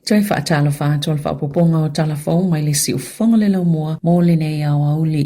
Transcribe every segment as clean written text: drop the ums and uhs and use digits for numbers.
Toe faatalofa atu o le faaopoopoga o tala fou mai le siufofoga le laumua mo lenei aoauli.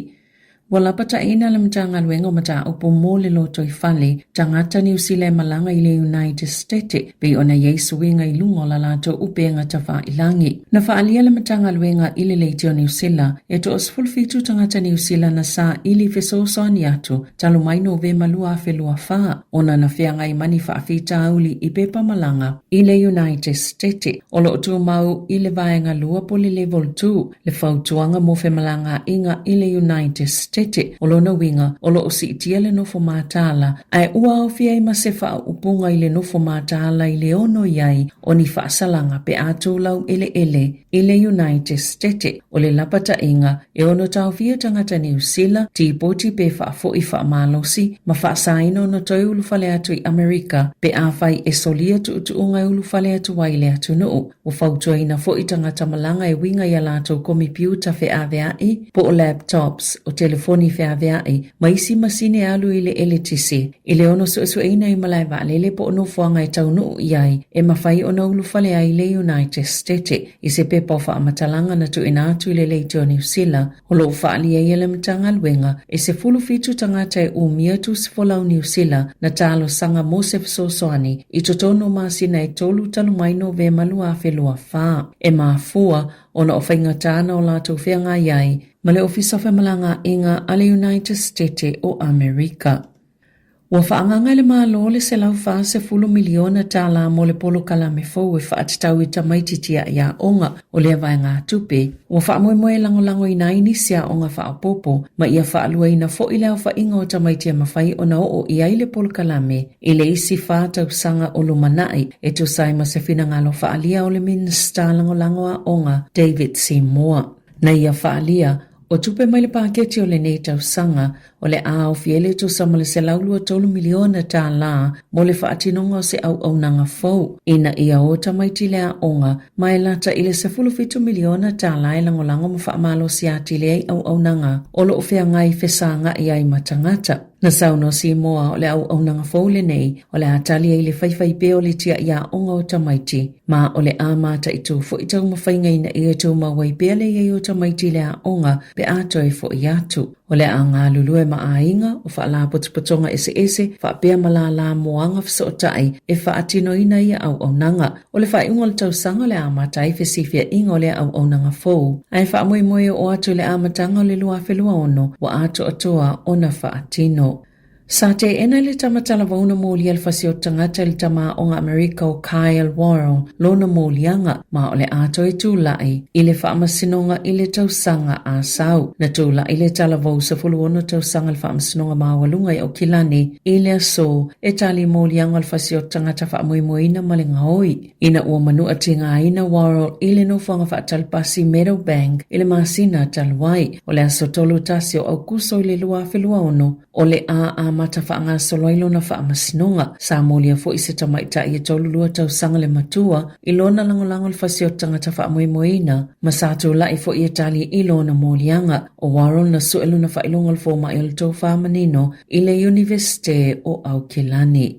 Ua lapataiina le Matagaluega o Mataupu mo le Lotoifale, tagata Niu Sila e malaga i le United State pei ona i ai suiga i luga o la latou upega tafailagi. Na faaalia le Matagaluega i le Leitio Niu Sila e toa-17 tagata Niu Sila na saili fesoasoani atu talu mai Novema 2024 ona na feagai ma ni faafitauli i pepa malaga i le United State o lo o tumau i le Vaega 2 po o le Level 2 le fautuaga mo femalagaaiga i le United State. O lona uiga, o lo o siitia le nofo mataala, ae ua aofia ai ma se faaupuga i le nofo mataala i le ono i ai o ni faasalaga pe a tulau eleele i le United State. O le lapataiga, e ono taofia tagata Niu Sila, tipoti pe faafoi faamalosi ma faasaina ona toe ulufale atu i Amerika pe afai e solia tuutuuga e ulufale atu ai i le atunuu. Ua fautuaina foi tagata malaga e uiga i a latou komipiuta feavea'i po o laptops, o telefoni feavea'i, ma isi masini e alu i le eletise, i le ono suesueina i malae vaalele po o nofoaga e taunuu i ai e mafai ona ulufale ai le United State i se pepa o faamatalaga na tuuina atu i le Leitio Niu Sila. O lo o faaalia ai e le Matagaluega e 17 tagata e umia tusi folau Niu Sila na talosaga mo se fesoasoani i totonu o masina e tolu talu mai Novema 2024. E mafua ona o faigata na o latou feagai ai ma le Ofisa o Femalagaaiga a le United State o Amerika. Ua faaagaaga e le Malo le $140 miliona tala mo le polokalame fou e faatatau i tamaiti tiai aoga o lea vaegatupe. Ua faamoemoe e lagolagoina ai nisi aoga faaopoopo ma ia faaluaina foi le aofaiga o tamaiti e mafai ona oo i ai le polokalame i le isi fa tausaga o lumanai, e tusa ai ma se finagalo faaalia o le Minisita Lagolago Aoga David Seymour. Na ia faaalia, o tupe mai le paketi o lenei tausaga, o le a aofia ai le tusa ma le $123 miliona tala mo le faatinoga o se auaunaga fou ina ia o tamaiti i le aoga ma e lata i le $17 miliona tala e lagolago ma faamalosi atili ai auaunaga o lo o feagai fesagai ai ma tagata. Na saunoa Simoa o le auaunaga fou lenei o le a tali ai le faifaipea o le tiai aoga o tamaiti, ma o le a mataitu foi taumafaiga ina ia tumau ai pea le i ai o tamaiti i le aoga pe a toe foi atu. O le a galulue ma aiga, o faalapotopotoga eseese, faapea ma lālā moaga fesootai e faatinoina ia auaunaga. O le faaiuga o le tausaga o le a amata ai fesifiaiga o lea auaunaga fou, ae faamoemoe e oo atu i le amataga o le 2026 ua atoatoa ona faatino. Sa teena e le tama talavou na molia le fasi o tagata i le tama aoga Amerika o Kyle Worrell lona moliaga, ma o le a toe tulai i le faamasinoga i le tausaga a sau. Na tulai le talavou 16 tausaga i le faamasinoga maualuga i Aukilani i le aso e tali moliaga o le fasi o tagata faamoemoeina ma le gaoi ina ua manua tigaina Worrell i le nofoaga faatalipasi Meadowbank i le masina talu ai. O le aso 31 o Aukuso i le 2026, o le a amata faagasolo ai lona faamasinoga. Sa molia foi se tamaitai e 32 tausaga le matua i lona lagolago i le fasi o tagata faamoemoeina ma sa tulai foi e tali i lona moliaga. O Worrell na sue lona faailoga o le fomai o le tofa manino i le Iunivesite o Aukilani.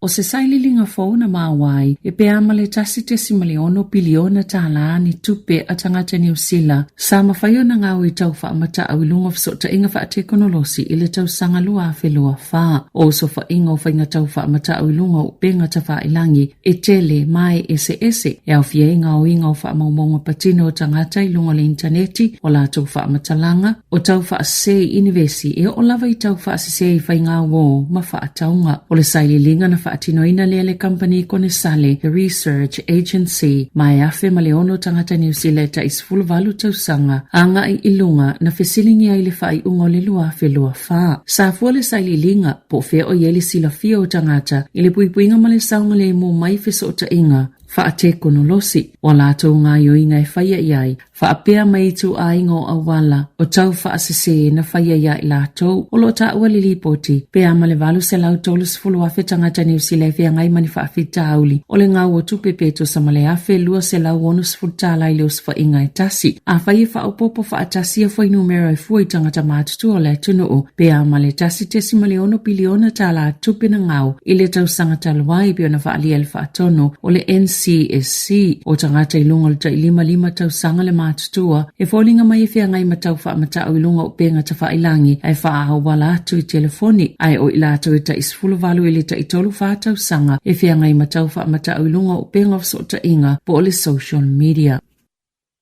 O se sailiiliga fou na maua ai e pe a ma le $1.6 piliona tālā ni tupe a tagata Niu Sila sa mafai ona gao i tau faamatau i luga o fesootaiga faatekonolosi i le tausaga 2024. O osofaiga o faiga tau faamatau i luga o upega tafailagi e tele ma e eseese e aofia ai gaoiga o faamaumauga patino o tagata i luga o le initaneti, o latou faamatalaga, o tau faasese i inivesi e oo lava i tau faasese i faigauō ma faatauga. O le sailiiliga na faatinoina lea e le kamupani konesale The Research Agency ma e 1006 tagata Niu Sila e tai 18 tausaga agai i luga na fesiligia ai le faaiuga o le 2024. Sa fua le sailiiliga po o fea o i ai le silafia o tagata i le puipuiga ma le saogalemu mai fesootaiga faatekonolosi o a latou gaoioiga e faia i ai, faapea ma ituaiga o auala o tau faasese na faia iā i latou. O lo o taua le lipoti, pe a ma le 830,000 tagata Niu Sila e feagai ma ni faafitauli o le gau o tupe pe tusa ma le $1,260 i le osofaiga e tasi. Afai e faaopoopo faatasi ia fuainumera e fua i tagata matutua o le atunuu, pe a ma le $1.6 piliona tala tupe na gau i le tausaga talu ai pei ona faaalia e le faatonu o le NC. CSC. O tagata i luga o le tai 55 tausaga le matutua, e foliga mai e feagai ma tau faamata'u i luga o upega tafailagi ae faaauala atu i telefoni, ae o i latou e tai 18 i le tai 34 tausaga e feagai ma tau faamata'u i luga o upega o fesootaiga po o le social media.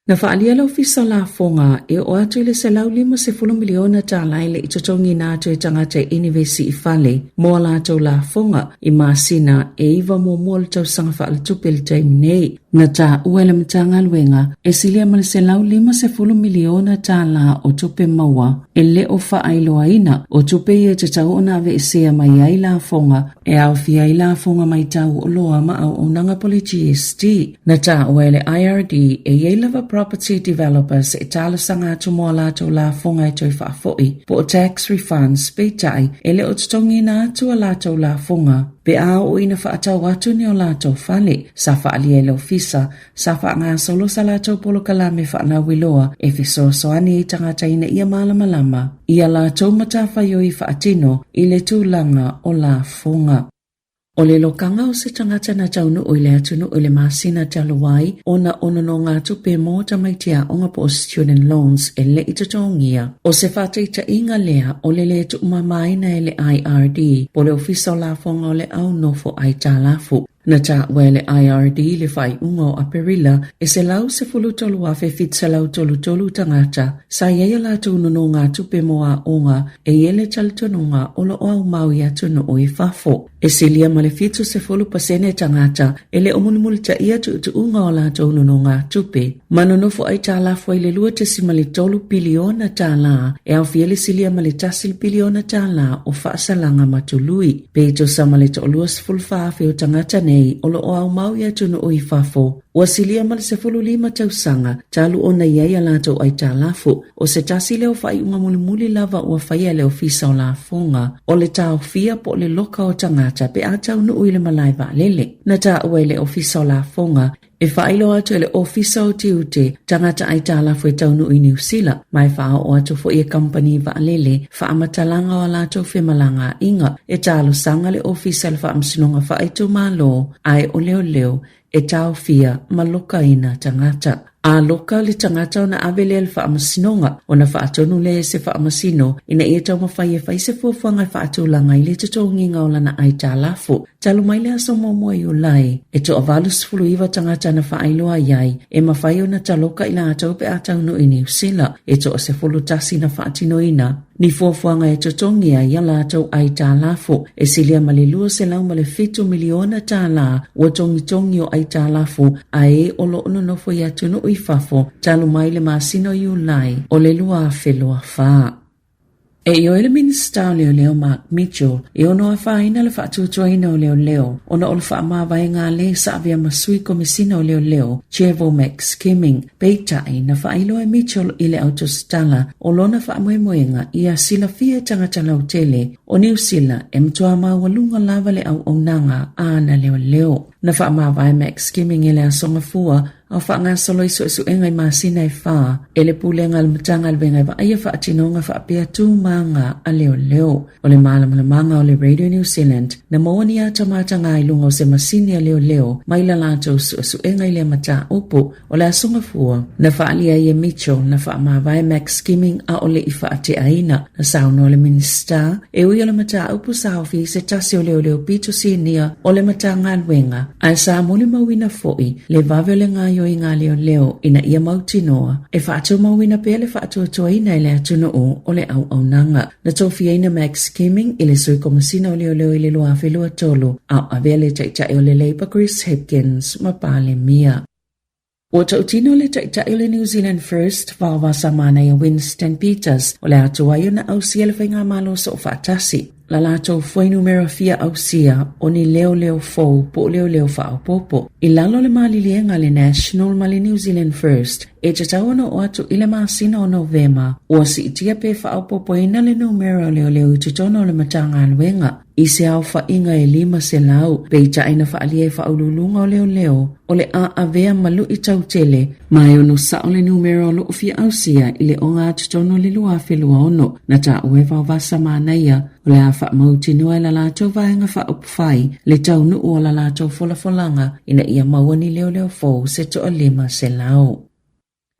Na faaalia le Ofisa o Lafoga e oo atu i le $150 miliona tala e le i totogiina atu e tagata e inivesi i fale mo a latou lafoga i masina e iva muamua o le tausaga faaletupe i le taimi nei. Na taua e le Matagaluega e silia ma le $150 miliona tala o tupe maua e le o faailoaina, o tupe ia e tatau ona aveesea mai ai lafoga e aofia ai lafoga mai tau o oloa ma auaunaga po o le GST. Na taua e le IRD e i ai lava property developers e talosaga atu mo a latou lafoga e toe faafoi, po o tax refunds, peitai, e le o totogiina atu a latou lafoga pe a oo ina faatau atu ni o latou fale. Sa faaalia e le Ofisa, sa faagasolo sa latou polokalame faalauiloa e fesoasoani i tagata ina ia malamalama i a latou matafaioi faatino i le tulaga o lafoga. O le lokaga o se tagata na taunuu i le atunuu i le masina talu ai ona o nonogatupe mo tamaiti aoga po o student loans e le i totogia. O se faataitaiga lea o le lē tuumamaina e le IRD po o le Ofisa o Lafoga o le Au Nofo Aitalafu. Na taua e le IRD i le faaiuga o Aperila e 113,733 tagata sa i ai a latou nonogatupe mo aoga e i ai le talitonuga o lo o aumau i atunuu i fafo. E silia ma le 70% tagata e le o mulimulitaia tuutuuga o latou nonogatupe ma nonofo aitalafu ai le $2.3 piliona tala e aofia le silia ma le $1 piliona tala o faasalaga ma tului. Pe tusa ma le toalua 14,000 o tagata nei o lo o aumau i atunuu i fafo, ua silia ma le 15 tausaga talu ona i ai a latou aitalafu. O se tasi lea o faaiuga mulimuli lava ua faia e le Ofisa o Lafoga, o le taofia po o le loka o tagata pe a taunuu i le malae vaalele. Na taua e le Ofisa o Lafoga E faailoa atu e le Ofisa o Tiute tagata aitalafu e taunuu i Niu Sila, ma e faaoo atu foi e kamupani vaalele faamatalaga o a latou femalagaaiga. E talosaga le Ofisa i le Faamasinoga Faaitumalo ae o leoleo e taofia ma lokaina tagata. A loka le tagata ona ave lea i le faamasinoga, ona faatonu lea e se faamasino ina ia taumafai e fai se fuafuaga e faatulaga ai le totogiga o lana aitalafu. Talu mai le aso muamua Iulai, e toa 89 tagata na faailoa i ai e mafai ona taloka i latou pe a taunuu i Niu Sila, e toa 11 na faatinoina ni fuafuaga e totogi ai a latou aitalafu e silia ma le $207 miliona tala ua togitogi o aitalafu a e o lo o nonofo i atunuu i fafo talu mai le masina o Iulai o le 2024. E ioe le Minisita o Leoleo Mark Mitchell e ono afaina le faatuatuaina o leoleo ona o le faamavaega a le sa avea ma sui Komesina o Leoleo Trevor McSkimming. Peitai, na faailoa e Mitchell i le autositala o lona faamoemoega ia silafia e tagata lautele o Niu Sila e matua maualuga lava le auaunaga a ana leoleo. Na faamavae McSkimming i le Aso Gafua a o faagasolo i suesuega i masina e fa e le Pulega a le Matagaluega e vaaia faatinoga faapea tūmāga a leoleo. O le mālamalamaga o le Radio New Zealand na maua ni atamātaga i luga o se masini a leoleo mai la latou suesuega i lea mataupu o le Aso Gafua na faaalia ai e Mitchell na faamavae Max Skimming a o le i faateaina. Na saunoa le Minisita e ui o le mataupu sa aofia i se tasi o leoleo pito sinia o le Matagaluega ae sa molimauina foi le vave o le gaoioiga a leoleo ina ia mautinoa e faatumauina pea le faatuatuaina e le atunuu o le auaunaga. Na tofiaina Max Skimming i le Sui Komesina o Leoleo i le 2023, a o avea le Taitai o le Labour Chris Hipkins ma Palemia. Ua tautino le Taitai o le New Zealand First, Vaovasamanaia Winston Peters, o le a tuai ona ausia le Faigamalo Soofaatasi. La latou fuainumera fia ausia o ni leoleo fou po o leoleo faaopoopo. I lalo o le maliliega a le National ma le New Zealand First, e tatau ona oo atu i le masina o Novema, ua siitia pe faaopoopoina le numera o leoleo i totonu o le Matagaluega. i se aofaiga e 500, peitai na faaalia e Faauluuluga o Leoleo o le a avea ma luitau tele ma e ono sao le numera o lo o fia ausia i le ogatotonu o le 2026. Na taua e Vaovasa Manaia o le a faamautinoa e la latou Vaega Faaupufai le taunuu o la latou folafolaga ina ia maua ni leoleo fou se toa 500.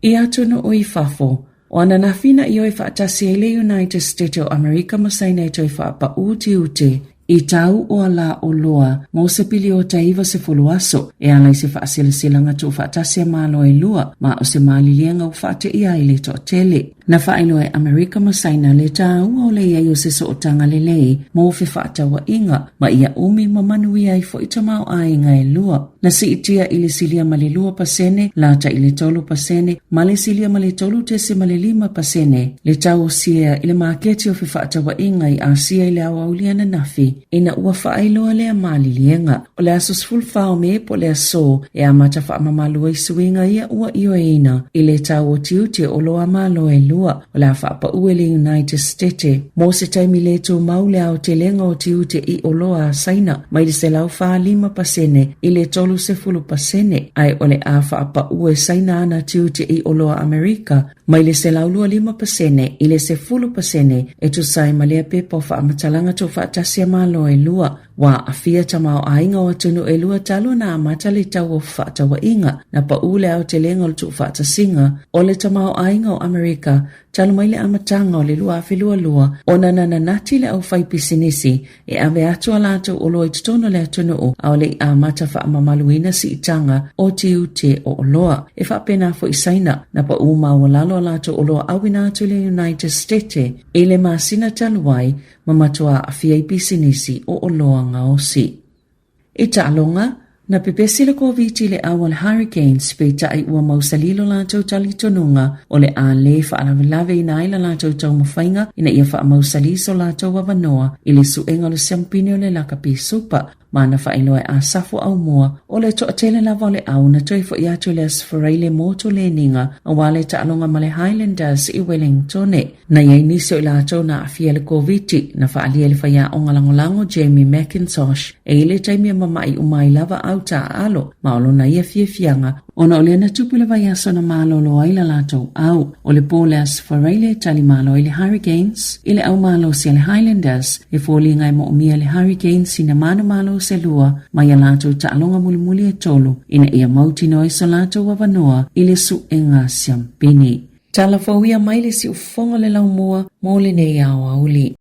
I atunuu i fafo, o ananafi na ioe faatasi ai le United States o Amerika ma Saina e toe faapaū tiute i tau o ala oloa mo se piliota e 90 aso e ala i se faaselaselaga tuufaatasi a Malo e lua ma o se maliliega ua faateia ai le toatele. Na faailoa e Amerika ma Saina le tāua o le i ai o se sootaga lelei mo fefaatauaiga ma ia umi ma manuia ai foi tamaoaiga e lua. Na siitia i le silia ma le 2%, lata i le 3%, ma le silia ma le 3.5% le tau o siea i le maketi o fefaatauaiga i Asia i le aoauli ananafi ina ua faailoa lea maliliega. O le aso 14 o Me po o le aso e amata faamamalu ai suiga ia ua ioeina i le tau o tiute o oloa a Malo e lua. O le a faapaue le United Stete mo se taimi le tumau le aotelega o tiute i oloa a Saina mai le 145% i le 30%, ae o le a faapaue Saina ana tiute i oloa Amerika mai le 125% i le 10% e tusa ai ma lea pepa o faamatalaga tuufaatasi a Malo e lua. Ua aafia tamaoaiga o atunuu e lua talu ona amata le tau o fefaatauaiga. Na pau le aotelega o le tuufaatasiga o le tamaoaiga o Amerika talu mai le amataga o le 2022 ona na nanati le aufaipisinisi e ave atu a latou oloa i totonu o le atunuu a o le i amata faamamaluina siitaga o tiute o oloa. E faapena foi Saina, na pau maualalo a latou oloa auina atu i le United Stete i le masina talu ai ma matua aafia ai pisinisi o oloa gaosi. I taaloga, na pepesi le Koviti i le au a le Hurricanes, peitai ua mausali lo latou talitonuga o le a le faalavelave ai la latou taumafaiga ina ia faamausali so latou avanoa i le suega o le siampine o le Lakapi Super ma na faailoa e Asafo Aumua o le toatele lava o le au na toe foi atu i le Aso Faraile mo Tuleniga aua le taaloga ma le Highlanders i Wellingtone. Na i ai nisi o i latou na aafia i le Koviti, na faaalia e le faiaoga lagolago Jamie McIntosh e i le taimi e mama'i uma ai lava au taaalo ma o lona ia fiafiaga ona o lea na tupu le vaiaso na malolo ai la latou au. O le po o le Aso Faraile e tali malo ai le Hurricanes i le au malosi a le Highlanders e foliga e moomia e le Hurricanes ina manumalo se lua mai a latou taaloga mulimuli e tolu ina ia mautinoa ai so latou avanoa i le suega siampini. Tala fou ia mai le siufofoga o le laumua mo lenei aoauli.